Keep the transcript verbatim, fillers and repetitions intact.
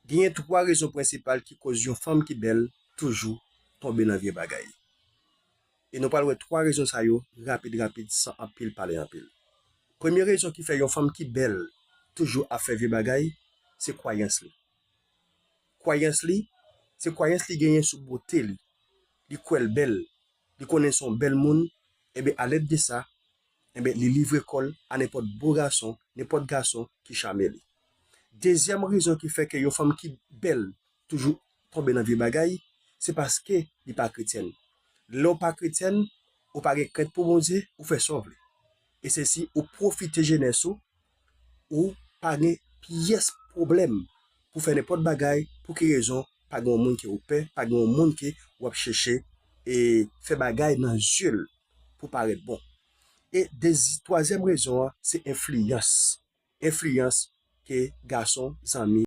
Genyen twa rezon prensipal ki koz yon fanm ki bèl toujou tonbe nan vye bagay. E nou pral wè twa rezon sa yo rapid rapid san anpil pale anpil. Premye rezon ki fè yon fanm ki bèl toujou ap fè vye bagay, se kwayans li. Kwayans li, se kwayans li genyen sou bote li. Li kwè l bèl, li konnen se yon bèl moun, enben alèd de sa, enben li livre kò l a nenpòt bo gason, nenpòt gason ki chame li. Dezyèm rezon ki fè ke yon fanm ki bèl toujou tonbe nan vye bagay, se paske li pa kretyèn. Lè w pa kretyèn, ou pa gen krent pou Bondye, ou fè sa w vle. E se si ou pwofite jenès ou, ou pa gen pyès pwoblèm pou fè nenpòt bagay, pou ki rezon, pa gen yon moun ke ou pè, pa gen yon moun ke w ap chèche e fè bagay nan zye l pou parèt bon. E dezi-, twazyèm rezon an, se enfliyans. Enfliyans ke gason, zanmi,